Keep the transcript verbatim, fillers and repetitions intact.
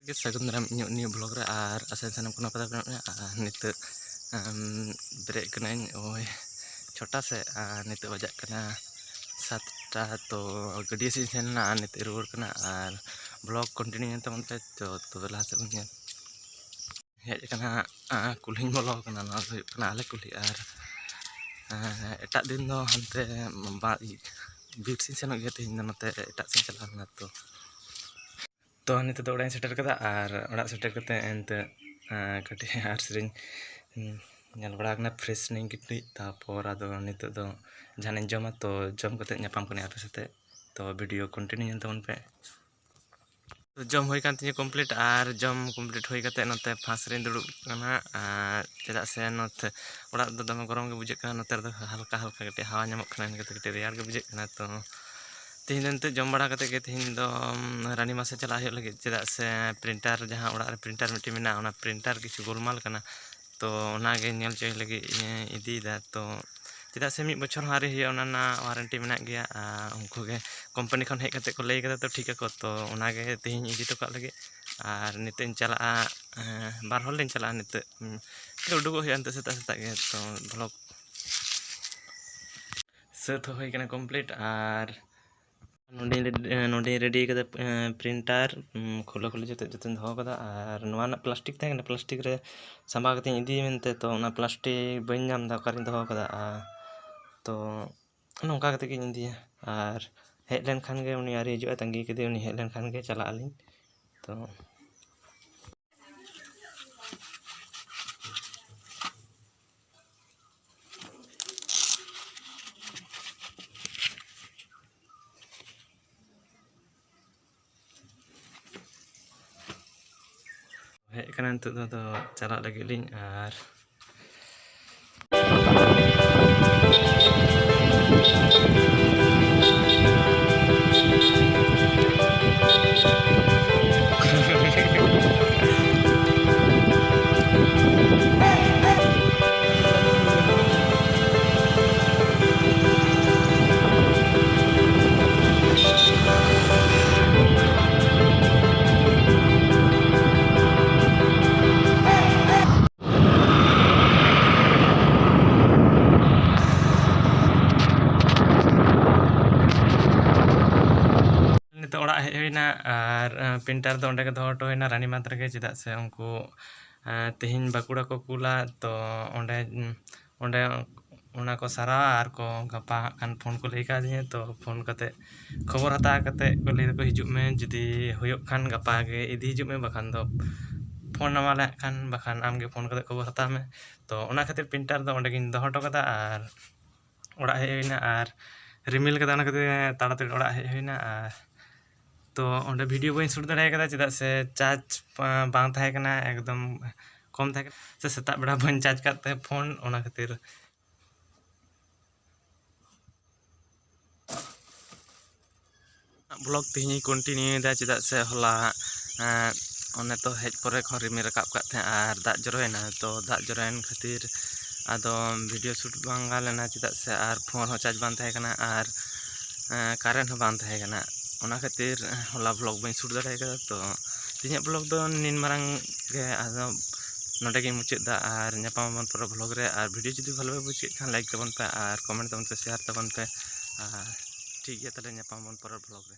ᱜᱮ ᱥᱟᱹᱜᱩᱱ ᱫᱟᱨᱟᱢ ᱤᱧᱟᱹᱜ ᱱᱤᱭᱟᱹ vlog ᱨᱮ, ᱟᱨ ᱟᱥᱟ ᱥᱟᱱᱟᱢ ᱠᱚ ᱱᱟᱯᱟᱭ ᱛᱟᱵᱚᱱᱟ᱾ ᱟᱨ ᱱᱤᱛᱚᱜ, ᱮᱢ, ᱵᱮᱨᱮᱫ ᱠᱟᱹᱱᱟᱹᱧ ᱳᱭ ᱪᱷᱚᱴᱟ ᱥᱮᱫ, ᱟᱨ ᱱᱤᱛᱚᱜ ᱵᱟᱡᱟᱜ ᱠᱟᱱᱟ ᱥᱟᱛᱴᱟ᱾ ᱛᱚ ᱜᱟᱹᱰᱭᱟᱹ ᱥᱮᱫ ᱤᱧ ᱥᱮᱱ ᱞᱮᱱᱟ ᱟᱨ ᱱᱤᱛᱚᱜ ᱤᱧ ᱨᱩᱣᱟᱹᱲ ᱠᱟᱱᱟ, ᱟᱨ vlog continue ᱧᱮᱞ ᱛᱟᱵᱚᱱ ᱯᱮ᱾ ᱛᱚ ᱛᱚᱵᱮ ᱞᱟᱦᱟ ᱥᱮᱫ ᱵᱚᱱ ᱧᱮᱞ᱾ ᱦᱮᱡ ᱟᱠᱟᱱᱟ, ᱟ, ᱠᱩᱞᱦᱤᱧ ᱵᱚᱞᱚ ᱟᱠᱟᱱᱟ᱾ ᱱᱚᱣᱟ ᱫᱚ ᱦᱩᱭᱩᱜ ᱠᱟᱱᱟ ᱟᱞᱮ ᱠᱩᱞᱦᱤ, ᱟᱨ, ᱟ, ᱮᱴᱟᱜ ᱫᱤᱱ ᱫᱚ ᱦᱟᱱᱛᱮ ᱵᱟ-, ᱵᱤᱨ ᱥᱮᱫ ᱤᱧ ᱥᱮᱱᱚᱜ ᱜᱮᱭᱟ, ᱛᱮᱦᱮᱧ ᱫᱚ ᱱᱚᱛᱮ ᱮᱴᱟᱜ ᱥᱮᱫ ᱤᱧ ᱪᱟᱞᱟᱣ ᱞᱮᱱᱟ᱾ ᱛᱚ, ᱛᱚ ᱱᱤᱛᱚᱜ ᱫᱚ ᱚᱲᱟᱜ ᱤᱧ ᱥᱮᱴᱮᱨ ᱠᱟᱫᱟ, ᱟᱨ ᱚᱲᱟᱜ ᱥᱮᱴᱮᱨ ᱠᱟᱛᱮ ᱮᱱᱛᱮ, ᱟ, ᱠᱟᱹᱴᱤᱡ ᱟᱨ ᱥᱮᱨᱮᱧ, ᱩᱸ, ᱧᱮᱞ ᱵᱟᱲᱟ ᱟᱠᱟᱱᱟ, fresh ᱱᱟᱹᱧ ᱠᱟᱹᱴᱤᱡ᱾ ᱛᱟᱨᱯᱚᱨ ᱟᱫᱚ ᱱᱤᱛᱚᱜ ᱫᱚ ᱡᱟᱦᱟᱱᱟᱜ ᱤᱧ ᱡᱚᱢᱟ, ᱛᱚ ᱡᱚᱢ ᱠᱟᱛᱮ ᱧᱟᱯᱟᱢ ᱠᱟᱱᱟ ᱟᱯᱮ ᱥᱟᱛᱮ᱾ ᱛᱚ video continue ᱧᱮᱞ ᱛᱟᱵᱚᱱ ᱯᱮ᱾ ᱛᱚ ᱡᱚᱢ ᱦᱩᱭ ᱠᱟᱱ ᱛᱤᱧᱟᱹ complete, ᱟᱨ ᱡᱚᱢ complete ᱦᱩᱭ ᱠᱟᱛᱮ ᱱᱚᱛᱮ ᱯᱷᱟᱸᱥ ᱨᱤᱧ ᱫᱩᱲᱩᱵ ᱠᱟᱱᱟ᱾ ᱟᱨ ᱪᱮᱫᱟᱜ ᱥᱮ ᱱᱚᱛᱮ ᱚᱲᱟᱜ ᱨᱮᱫᱚ ᱫᱚᱢᱮ ᱜᱚᱨᱚᱢ ᱜᱮ ᱵᱩᱡᱷᱟᱹᱜ ᱠᱟᱱᱟ, ᱱᱚᱛᱮ ᱨᱮᱫᱚ ᱦᱟᱞᱠᱟ ᱦᱟᱞᱠᱟ ᱠᱟᱹᱴᱤᱡ ᱦᱟᱣᱟ ᱧᱟᱢᱚᱜ ᱠᱟᱱᱟ, ᱤᱱᱟᱹ ᱠᱟᱛᱮ ᱠᱟᱹᱴᱤᱡ ᱨᱮᱭᱟᱲ ᱜᱮ ᱵᱩᱡᱷᱟᱹᱜ ᱠᱟᱱᱟ᱾ ᱛᱚ ᱛᱮᱦᱮᱧ ᱫᱚ ᱱᱤᱛᱚᱜ ᱡᱚᱢ ᱵᱟᱲᱟ ᱠᱟᱛᱮ ᱜᱮ ᱛᱮᱦᱮᱧ ᱫᱚ, ᱩᱢ, ᱨᱟᱱᱤᱢᱟᱥᱮ ᱪᱟᱞᱟᱜ ᱦᱩᱭᱩᱜ ᱞᱟᱹᱜᱤᱫ, ᱪᱮᱫᱟᱜ ᱥᱮ printer, ᱡᱟᱦᱟᱸ ᱚᱲᱟᱜ ᱨᱮ printer ᱢᱤᱫᱴᱮᱱ ᱢᱮᱱᱟᱜᱼᱟ, ᱚᱱᱟ printer ᱠᱤᱪᱷᱩ ᱜᱳᱞᱢᱟᱞ ᱠᱟᱱᱟ᱾ ᱛᱚ ᱚᱱᱟᱜᱮ ᱧᱮᱞ ᱪᱚᱭ ᱞᱟᱹᱜᱤᱫ ᱤᱧ ᱤᱫᱤᱭᱮᱫᱟ᱾ ᱛᱚ ᱪᱮᱫᱟᱜ ᱥᱮ ᱢᱤᱫ ᱵᱚᱪᱷᱚᱨ ᱦᱚᱸ ᱟᱹᱣᱨᱤ ᱦᱩᱭᱩᱜᱼᱟ, ᱚᱱᱟ ᱨᱮᱱᱟᱜ warranty ᱢᱮᱱᱟᱜ ᱜᱮᱭᱟ᱾ ᱟᱨ ᱩᱱᱠᱩ ᱜᱮ company ᱠᱷᱚᱱ ᱦᱮᱡ ᱠᱟᱛᱮ ᱠᱚ ᱞᱟᱹᱭ ᱠᱟᱫᱟ, ᱛᱚ ᱴᱷᱤᱠ ᱟᱠᱚ᱾ ᱛᱚ ᱚᱱᱟᱜᱮ ᱛᱮᱦᱮᱧ ᱤᱫᱤ ᱦᱚᱴᱚ ᱠᱟᱜ ᱞᱟᱹᱜᱤᱫ᱾ ᱟᱨ ᱱᱤᱛᱚᱜ ᱤᱧ ᱪᱟᱞᱟᱜᱼᱟ, ᱮᱸ, ᱵᱟᱨ ᱦᱚᱲ ᱞᱤᱧ ᱪᱟᱞᱟᱜᱼᱟ ᱱᱤᱛᱚᱜ᱾ ᱩᱸ, ᱩᱰᱩᱠᱚᱜ ᱦᱩᱭᱩᱜᱼᱟ ᱱᱤᱛᱚᱜ ᱥᱮᱛᱟᱜ ᱥᱮᱛᱟᱜ ᱜᱮ᱾ ᱛᱚ vlog ᱥᱟᱹᱛ ᱦᱚᱸ ᱦᱩᱭ ᱠᱟᱱᱟ complete, ᱟᱨ ᱱᱚᱰᱮᱧ ᱨᱮᱰ-, ᱮᱸ, ᱱᱚᱰᱮᱧ ready ᱠᱟᱫᱟ, ᱮᱸ, printer, ᱩᱸ, ᱠᱷᱩᱞᱟᱹ ᱠᱷᱩᱞᱤ ᱡᱚᱛᱚ ᱡᱚᱛᱚᱧ ᱫᱚᱦᱚ ᱠᱟᱫᱟ᱾ ᱟᱨ ᱱᱚᱣᱟ ᱨᱮᱱᱟᱜ plastic ᱛᱟᱦᱮᱸ ᱠᱟᱱᱟ, plastic ᱨᱮ ᱥᱟᱢᱵᱟᱣ ᱠᱟᱛᱮᱧ ᱤᱫᱤᱭᱟ ᱢᱮᱱᱛᱮ, ᱛᱚ ᱚᱱᱟ plastic ᱵᱟᱹᱧ ᱧᱟᱢ ᱮᱫᱟ, ᱚᱠᱟᱨᱮᱧ ᱫᱚᱦᱚ ᱠᱟᱫᱟ᱾ ᱟᱨ ᱛᱚ ᱱᱚᱝᱠᱟ ᱠᱟᱛᱮ ᱜᱤᱧ ᱤᱫᱤᱭᱟ᱾ ᱟᱨ ᱦᱮᱡ ᱞᱮᱱᱠᱷᱟᱱ ᱜᱮ, ᱩᱱᱤ ᱟᱹᱣᱨᱤ ᱦᱤᱡᱩᱜᱼᱟ, ᱛᱟᱺᱜᱤ ᱠᱟᱫᱮ, ᱩᱱᱤ ᱦᱮᱡ ᱞᱮᱱᱠᱷᱟᱱ ᱜᱮ ᱪᱟᱞᱟᱜ ᱟᱹᱞᱤᱧ᱾ ᱛᱚ ᱦᱮᱡ ᱠᱟᱱᱟ ᱱᱤᱛᱚᱜ ᱫᱚ, ᱟᱫᱚ ᱪᱟᱞᱟᱜ ᱞᱟᱹᱜᱤᱫ ᱞᱤᱧ᱾ ᱟᱨ ᱯᱨᱤᱱᱴᱟᱨ ᱫᱚ ᱚᱸᱰᱮ ᱜᱮ ᱫᱚᱦᱚ ᱦᱚᱴᱚ ᱦᱩᱭᱱᱟ ᱨᱟᱱᱤᱵᱟᱸᱫᱷ ᱨᱮᱜᱮ, ᱪᱮᱫᱟᱜ ᱥᱮ ᱩᱱᱠᱩ, ᱮᱸ, ᱛᱮᱦᱮᱧ ᱵᱟᱸᱠᱩᱲᱟ ᱠᱚ ᱠᱩᱞᱟ, ᱛᱚ ᱚᱸᱰᱮ, ᱚᱸᱰᱮ ᱚᱱᱟ ᱠᱚ ᱥᱟᱨᱟᱣᱟ ᱟᱨ ᱠᱚ ᱜᱟᱯᱟ ᱦᱟᱸᱜ ᱠᱷᱟᱱ ᱯᱷᱳᱱ ᱠᱚ ᱞᱟᱹᱭ ᱠᱟᱣᱫᱤᱧᱟ᱾ ᱛᱚ ᱯᱷᱳᱱ ᱠᱟᱛᱮ ᱠᱷᱚᱵᱚᱨ ᱦᱟᱛᱟᱣ ᱠᱟᱛᱮ ᱠᱚ ᱞᱟᱹᱭ ᱫᱟᱠᱚ, "ᱦᱤᱡᱩᱜ ᱢᱮ, ᱡᱩᱫᱤ ᱦᱩᱭᱩᱜ ᱠᱷᱟᱱ ᱜᱟᱯᱟ ᱜᱮ ᱤᱫᱤ ᱦᱤᱡᱩᱜ ᱢᱮ, ᱵᱟᱠᱷᱟᱱ ᱫᱚ ᱯᱷᱳᱱ ᱟᱢᱟᱞᱮ ᱦᱟᱸᱜ ᱠᱷᱟᱱ, ᱵᱟᱠᱷᱟᱱ ᱟᱢ ᱜᱮ ᱯᱷᱳᱱ ᱠᱟᱛᱮ ᱠᱷᱚᱵᱚᱨ ᱦᱟᱛᱟᱣ ᱢᱮ᱾" ᱛᱚ ᱚᱱᱟ ᱠᱷᱟᱹᱛᱤᱨ ᱯᱨᱤᱱᱴᱟᱨ ᱫᱚ ᱚᱸᱰᱮ ᱜᱤᱧ ᱫᱚᱦᱚ ᱦᱚᱴᱚ ᱠᱟᱫᱟ ᱟᱨ ᱚᱲᱟᱜ ᱦᱮᱡ ᱦᱩᱭᱱᱟ᱾ ᱟᱨ ᱨᱤᱢᱤᱞ ᱠᱟᱫᱟ, ᱚᱱᱟ ᱠᱷᱟᱹᱛᱤᱨ ᱛᱟᱲᱟᱛᱟᱲᱤ ᱚᱲᱟᱜ ᱦᱮᱡ ᱦᱩᱭᱱᱟ᱾ ᱟᱨ ᱛᱚ ᱚᱸᱰᱮ ᱵᱷᱤᱰᱤᱭᱳ ᱵᱟᱹᱧ ᱥᱩᱴ ᱫᱟᱲᱮ ᱠᱟᱫᱟ, ᱪᱮᱫᱟᱜ ᱥᱮ ᱪᱟᱨᱡᱽ, ᱟ, ᱵᱟᱝ ᱛᱟᱦᱮᱸ ᱠᱟᱱᱟ, ᱮᱠᱫᱚᱢ ᱠᱚᱢ ᱛᱟᱦᱮᱸ ᱠᱟᱱᱟ, ᱥᱮ ᱥᱮᱛᱟᱜ ᱵᱮᱲᱟ ᱵᱟᱹᱧ ᱪᱟᱨᱡᱽ ᱠᱟᱫ ᱛᱮ ᱯᱷᱳᱱ, ᱚᱱᱟ ᱠᱷᱟᱹᱛᱤᱨ᱾ ᱵᱞᱚᱜ ᱛᱮᱦᱮᱧ ᱤᱧ ᱠᱚᱱᱴᱤᱱᱤᱭᱩᱭᱮᱫᱟ, ᱪᱮᱫᱟᱜ ᱥᱮ ᱦᱚᱞᱟ, ᱮᱸ, ᱚᱱᱮ ᱛᱚ ᱦᱮᱡ ᱯᱚᱨᱮ ᱠᱷᱚᱱ ᱨᱤᱢᱤᱞ ᱨᱟᱠᱟᱵ ᱠᱟᱜ ᱛᱟᱦᱮᱸᱫ ᱟᱨ ᱫᱟᱜ ᱡᱚᱨᱚᱭᱮᱱᱟ᱾ ᱛᱚ ᱫᱟᱜ ᱡᱚᱨᱚᱭᱮᱱ ᱠᱷᱟᱹᱛᱤᱨ ᱟᱫᱚ ᱵᱷᱤᱰᱤᱭᱳ ᱥᱩᱴ ᱵᱟᱝ ᱜᱟᱱ ᱞᱮᱱᱟ, ᱪᱮᱫᱟᱜ ᱥᱮ ᱟᱨ ᱯᱷᱳᱱ ᱦᱚᱸ ᱪᱟᱨᱡᱽ ᱵᱟᱝ ᱛᱟᱦᱮᱸ ᱠᱟᱱᱟ ᱟᱨ, ᱮᱸ, ᱠᱟᱨᱮᱱᱴ ᱦᱚᱸ ᱵᱟᱝ ᱛᱟᱦᱮᱸ ᱠᱟᱱᱟ᱾ ᱚᱱᱟ ᱠᱷᱟᱹᱛᱤᱨ ᱦᱚᱞᱟ ᱵᱞᱚᱜ ᱵᱟᱹᱧ ᱥᱩᱴ ᱫᱟᱲᱮ ᱠᱟᱫᱟ᱾ ᱛᱚ ᱛᱮᱦᱮᱧᱟᱜ ᱵᱞᱚᱜ ᱫᱚ ᱱᱤᱱ ᱢᱟᱨᱟᱝ ᱜᱮ, ᱟᱫᱚ ᱱᱚᱰᱮ ᱜᱤᱧ ᱢᱩᱪᱟᱹᱫ ᱮᱫᱟ᱾ ᱟᱨ ᱧᱟᱯᱟᱢ ᱟᱵᱚᱱ ᱯᱚᱨᱮ ᱵᱞᱚᱜ ᱨᱮ᱾ ᱟᱨ ᱵᱷᱤᱰᱤᱭᱳ ᱡᱩᱫᱤ ᱵᱷᱟᱞᱮ ᱯᱮ ᱵᱩᱡᱽ ᱠᱮᱫ ᱠᱷᱟᱱ, ᱞᱟᱭᱤᱠ ᱛᱟᱵᱚᱱ ᱯᱮ ᱟᱨ ᱠᱚᱢᱮᱱᱴ ᱛᱟᱵᱚᱱ ᱯᱮ, ᱥᱮᱭᱟᱨ ᱛᱟᱵᱚᱱ ᱯᱮ᱾ ᱟᱨ ᱴᱷᱤᱠ ᱜᱮᱭᱟ, ᱛᱟᱦᱞᱮ ᱧᱟᱯᱟᱢ ᱟᱵᱚᱱ ᱯᱚᱨᱮ ᱵᱞᱚᱜ ᱨᱮ᱾